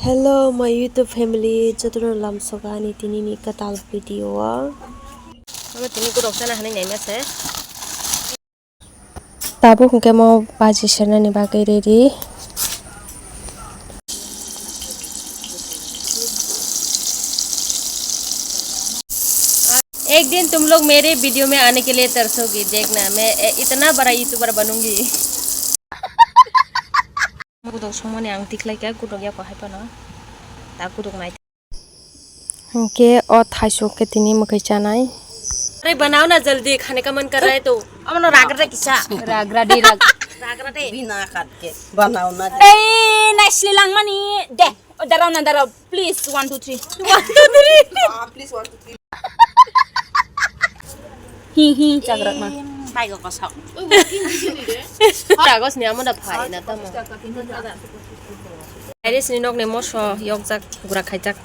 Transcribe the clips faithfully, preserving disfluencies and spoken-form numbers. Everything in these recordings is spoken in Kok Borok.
Hello, my YouTube family, jotono lamsoka ani tini ni kwtal video o. Ano tini gurok sana hanai nai mese. Tabuk hwnkhe mo baji sernani bagwi ready. एक दिन तुम लोग मेरे वीडियो में आने के लिए तरसोगे, देखना मैं ए-, इतना बड़ा यूट्यूबर बनूंगी। Gudok songmani ang tikhlai kha, gudok ya bahai phano. Ta gudok nai. Hwnkhe o thaisok khe tini mwkhai chanai. अरे बनाओ ना जल्दी, खाने का मन कर रहा है तो। Amano ragra de kisa. Ragra de, rag-, ragra de. Bina khat ke. Banao na. Ei, naisli langmani de. Oh, darao na, darao. Please, one, two, three. One, two, three. Ah, please, one, two, three. Hi, hi, chagrak ma. Bai go kosok. Kagos ni amo da phai na tamo. Iris ni nok ni moso yokjak gura khaijak.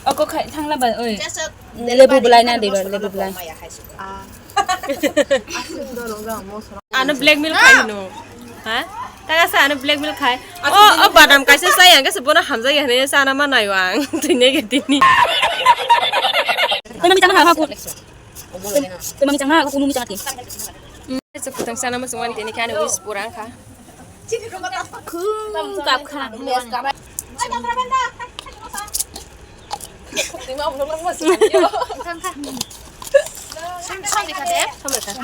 Oko khai thangla ba, oi. Lebu belai na diba, lebu belai. Ano blackmail khai no. Ha? Taka sa ano blackmail khai. O, o badam kaisa sai ang kasa bono hamjak ya hne sana ma nayo ang. Tini ke tini. Tama mi chang ha, aku numi chang ha. Sa kutang sana ma sungwan tini kane wis purang kha. Khum kap kha. Sampai kade. Sampai kade.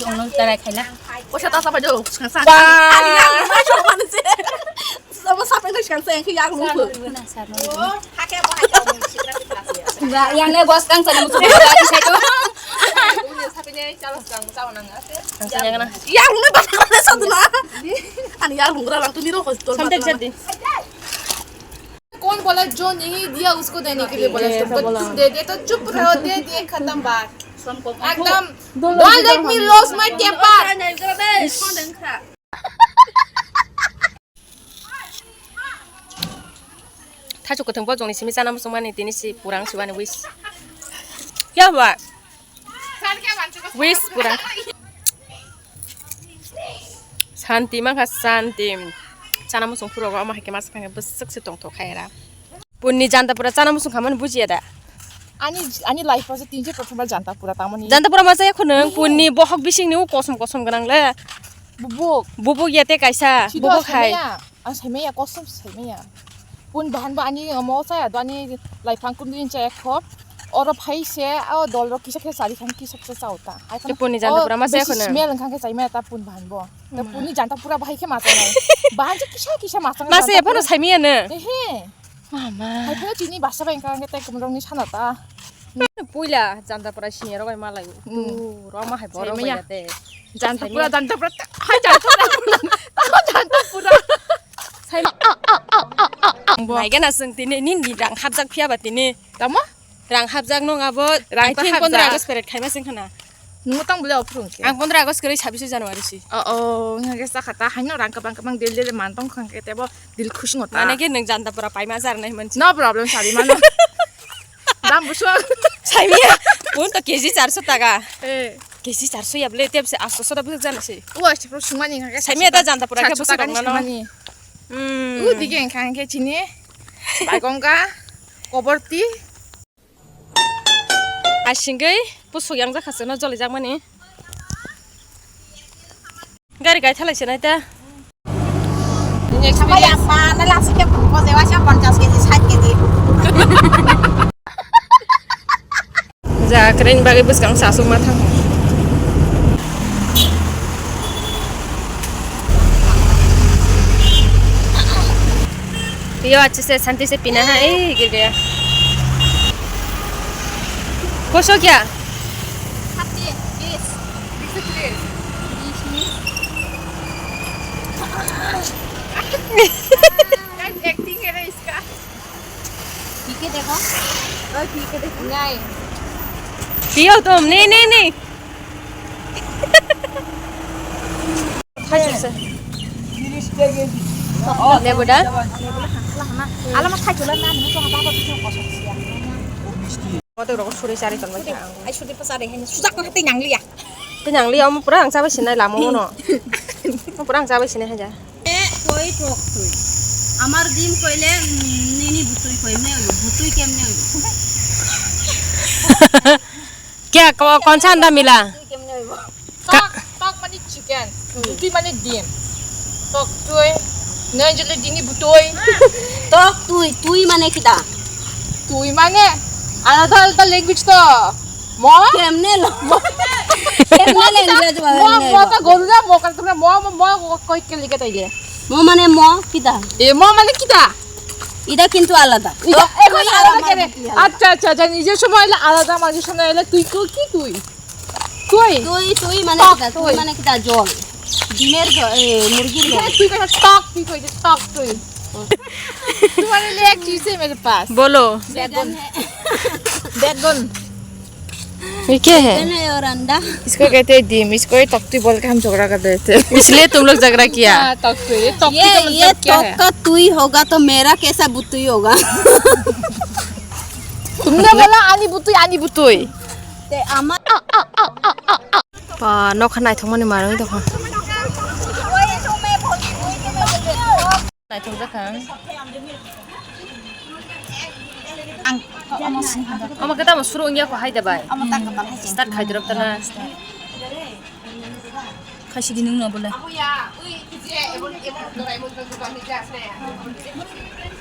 Ongno tarai khaila. Poisa ta sampai do. Ba. Sama sampai do sekarang saya yang yang lupa. Yang le bos kang sana musuh. Yang le bos kang sana. Ani yang lupa sana. Ani yang lupa lang tu ni roh. Sampai jadi. कौन बोला जो नहीं दिया उसको देने के लिए बोला? ये तो बोला। तुम दे दे तो चुप रहो, दे दिए, खत्म बात। एकदम, don't let me lose my temper। Thachu kwthwng bojongni simi chana muchungmani tini si purang sibani wis. Ya ba? Wis pura. Santi mangkha santi. Chana muchung phuru omo hai khe masa khe bwswk se tongthok kha era. Punni janta pura chana muchung khamani bujiya da. Ani, ani life o se tinje prothom bar janta pura tamoni. Janta pura masa ekho nung punni bohok bising ni u kosom kosom gwnang le. Bubuk. Bubuk ya te kaisa. Sido bubuk hai. Samaya. Ang saimaya, kosom saimaya. Pun bahan bo ani omo chaya do ani laifang kundin chaya kho. Oro phai se o dol rok kisa khe chari khan kisa kisa chao ta. Hai phano pun ni janta pura ma se besi kheno. Smell wngkha khe chaimaya ta pun bahan bo. Ta pun ni janta pura bahai khe ma chanai. Bahan se kisa kisa ma chanai. Ma se phano saimaya no. Ehe. Mama. Hai phano chini basa bai wngkha khe tai kumrok ni sana ta. Puila janta pura sini rok bai malai. Hmm. Tu rok ma hai borok bai te. Janta pura, janta pura. Hai janta pura. Janta pura. Naigena chwng tini nini rang hapjak phiya ba tini. Tamo? Rang hapjak nung abo rang I think hapjak. Pondro August period khaima sing khana. Nungo tang bole ophru ke. Ang pondro August kwrwi sabbish January si. O, o, nge sakha ta haino rang kabang kabang del del man tong khang ke tebo dil khusi ngota. Mane ke nung janta pura paima jar nai manchi. No problem, sari mano. Dam buso. Saimia. Pun to K G charso taka. Eh. K G charso ya bole tep se asto so da bujak jana se. O asto pro sumani khang ke. Saimia ta janta pura ke buso takani rok mano. Sumani. Hmm. U dige khang ke chini. Bagonga. Koborti. Asingwi pusuk yang jakha se no joli jakmani. Gari kai thalai se nai ta. Sampai apa? Nala sikit pokok dewa siya ponchas kg, sait kg. Ja, keren bagi bus kang sasuk matang. Yo, अच्छे से, शांति से पीना है। ए, गिर गया। खुश हो क्या? Acting है ना इसका। पी के देखो। ओए, पी के देखो। नहीं। पियो तुम, नहीं, नहीं, नहीं। Lebu da? Alama thai chula na, nung tong apa apa tu kosong sia. Kotor rokok suri cari ton baca. Ai suri pasar deh, hanya susak nang hati nyang liya. Te nyang liya, omo pura ang sabai sinai lama mono. Omo pura ang sabai sinai haja. Eh, koi thok tui. Amar dim koile, mm, nini butui koile, butui kemne? Kya ko-, kaun sa anda mila? Butui kemne? Tok, tok mane chicken, butui mane dim. Tok tui, nai jole dini butui. Tok tui, tui mane kita? Tui mane alada alada language to. Mo? Kemne lo? Mo kemne language ba mo, kemne mo lo? To goru na, mo kar tumra mo, mo, mo koi ke liga taile. Mo mane mo kita? E, mo mane kita? Ida kintu alada. Ida, tok, e, tui alada alada kene. Acha, acha, acha, nije somoy la alada, manje somoy la tui ko ki tui? Tui. Tui, tui mane tok, kita, tui tui. Mane kita jol. Dimer jol, eh, murgir jol. Tui kata tok, tui koi tok tui. तुम्हारे लिए एक चीज है मेरे पास। बोलो। बैगन है। बैगन। ये क्या है? बैगन है और अंडा। इसको कहते हैं डीम, इसको ही तख्ती बोल के हम झगड़ा कर रहे थे। इसलिए तुम लोग झगड़ा किया? हाँ, तख्ती, ये तख्ती ये, का मतलब ये क्या है? तक का तुई होगा तो मेरा कैसा बुतुई होगा? तुमने बोला आनी बुतुई, आनी बुतुई। ते आमा- Pa, nokha naithokmani manwi tongkha. Naithok jakha ang. Ang, omo khe tamo suru wngya kho hai de bai. Start khai drop tana. Khai sigi nung no bole.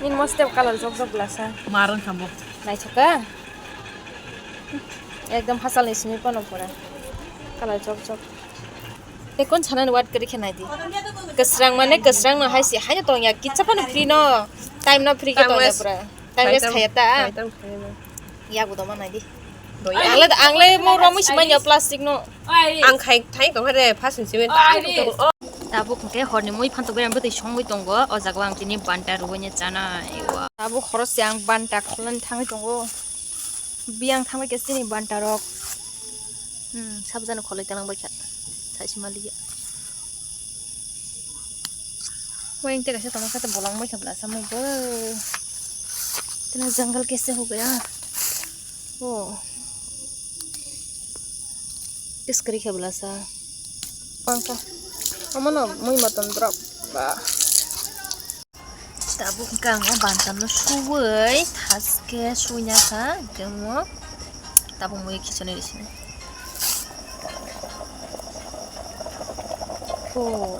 Nini mo step colour jok jok glasa. Marang kha bo. Naithok kha. Ekdom hachal ni simi pono pura. Colour jok jok. Tei kon sanani wait kwrwi khe nai di. Kwsrang mane kwsrang no hai se, haino tong ya, kitsa phano free no, time no free khe tong ya pura. Time waste khaya ta. Time khaya no. Ya gudo ma nai di. Ang le, ang le mo romwi si manya plastic no. Ang khai, khai tong kha de, first ni simi. Tabuk hwnkhe horni mui phantok bai ang bwtwi songwi tongo. O jaga o ang tini banta rwbaini chanai. Tabuk khorokse ang banta kholani thangwi tongo. Biyang thangbai khe chini banta rok. Hmm, sabjano kholoi talang bai kha. Saisi maliya. Wayang tei kaisa tongma khe bolong bai kha bwla samai bo. Tena jungle kaise ho gaya. Oh. Tis kari khe bwla sa. Pangka. Omono mui motom drop. Ba. Tabuk hwnkhe ang o bantam no suwi thaske suina kha, hwnkhe omo tabuk mui khichonwi rw sini. Oh,